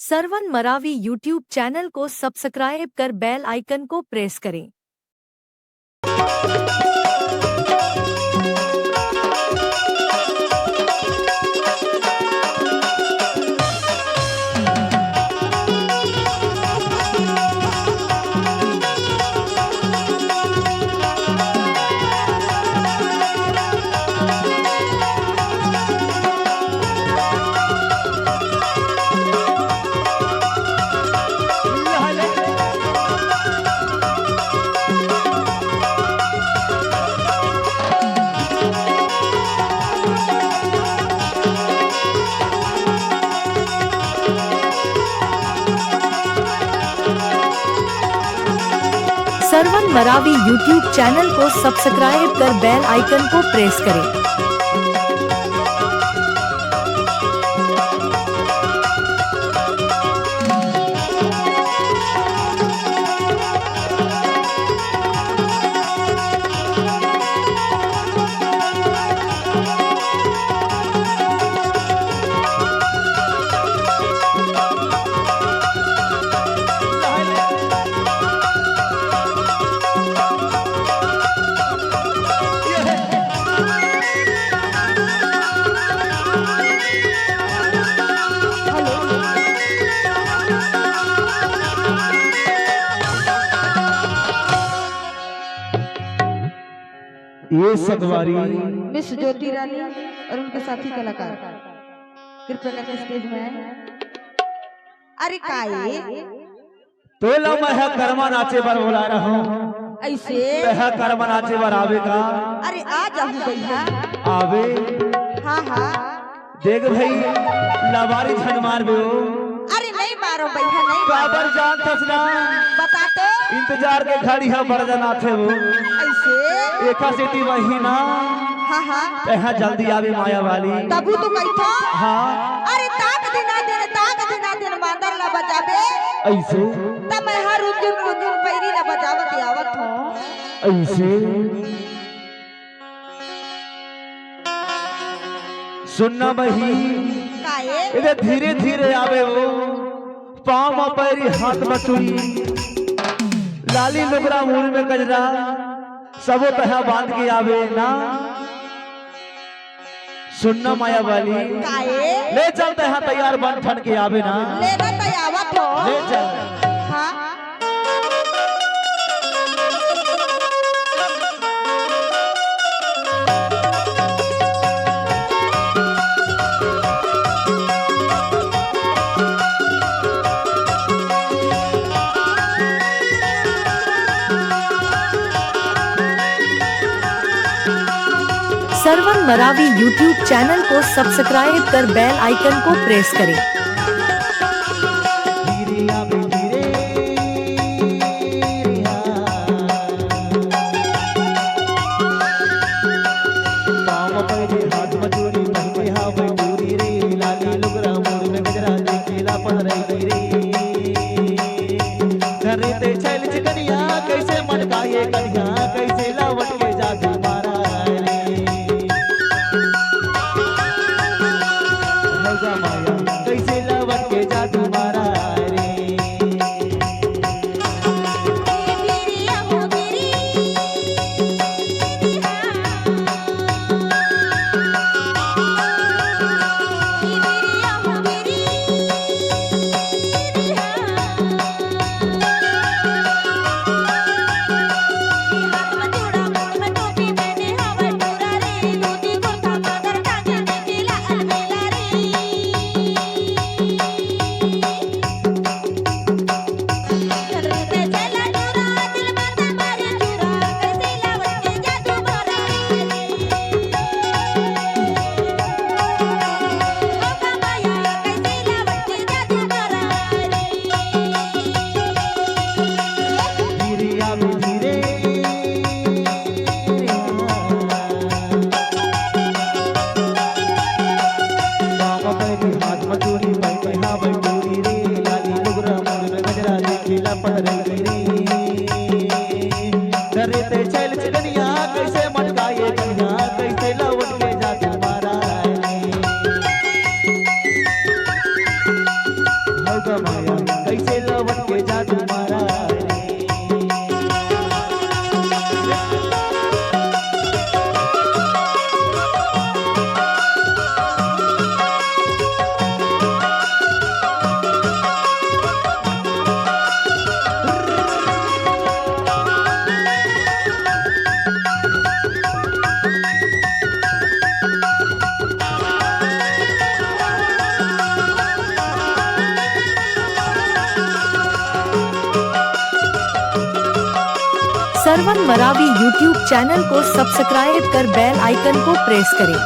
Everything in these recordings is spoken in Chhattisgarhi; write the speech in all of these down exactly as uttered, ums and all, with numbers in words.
सरवन मरावी YouTube चैनल को सब्सक्राइब कर बेल आइकन को प्रेस करें। सरवन मरावी YouTube चैनल को सब्सक्राइब कर बेल आइकन को प्रेस करें। ये संगवारी मिस ज्योति रानी और उनके साथी कलाकार कृपया करके स्टेज में आए। अरे का ये? तोला मैं ह करमा नाचे बर बोला रहूं। ऐसे? तैं ह करमा नाचे बर आबे का? अरे आ जाहूं भैया। आबे? हाँ, हाँ। देख भई, लबारी झन मारबे ओ। अरे नहीं मारो भैया, नहीं मारो। काबर जानथस ना? बता तो। इंतजार के घड़ी ह बड़ जन आथे ओ। ऐसे? एखर सेती वही ना। हाँ, हाँ। तैं ह जल्दी आबे माया वाली। तभू तो कहिथों। हाँ। अरे ताक दिना दिन, ताक दिना दिन मांदर ला बजाबे। ऐसे? त मैं ह रुनझुन रुनझुन पैरी ला बजावत आवत हों। ऐसे? सुन ना बहिनी। काये? एदे धीरे धीरे आबे ओ। पाँव म पैरी, हाथ म चूड़ी, लाली लुगरा, मुड़ी में गजरा, सबो तैं ह बांध के आबे ना। सुन ना माया वाली। काये? ले चल, तैं ह तैयार बन ठन के आबे ना। ले ना, तैं आवत हों। ले चल। हाँ। सरवन मरावी YouTube चैनल को सब्सक्राइब कर बेल आइकन को प्रेस करें। कमाया, कैसे लवट के जादू मारा रे। सरवन मरावी YouTube चैनल को सब्सक्राइब कर बेल आइकन को प्रेस करें।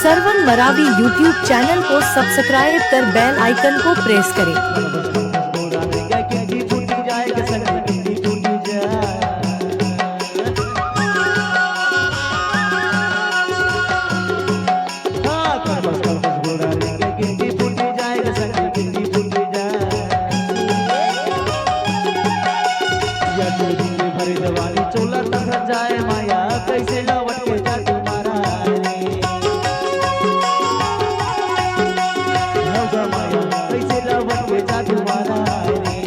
सरवन मरावी YouTube चैनल को सब्सक्राइब कर बेल आइकन को प्रेस करें। जवानी चोला तक जाए माया, कैसे लवट के जादू मारा रे। हो ग माया, कैसे लवट के जादू मारा रे।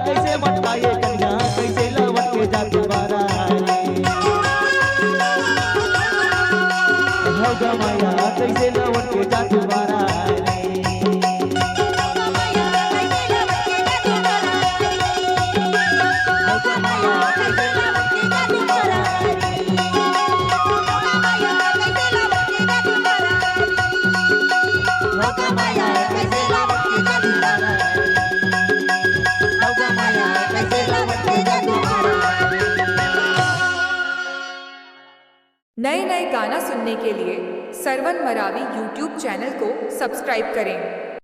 कैसे मटकाए कन्या, कैसे लवट के जादू मारा रे। हो ग माया, कैसे लवट के जादू मारा रे। नए नए गाना सुनने के लिए सरवन मरावी YouTube चैनल को सब्सक्राइब करें।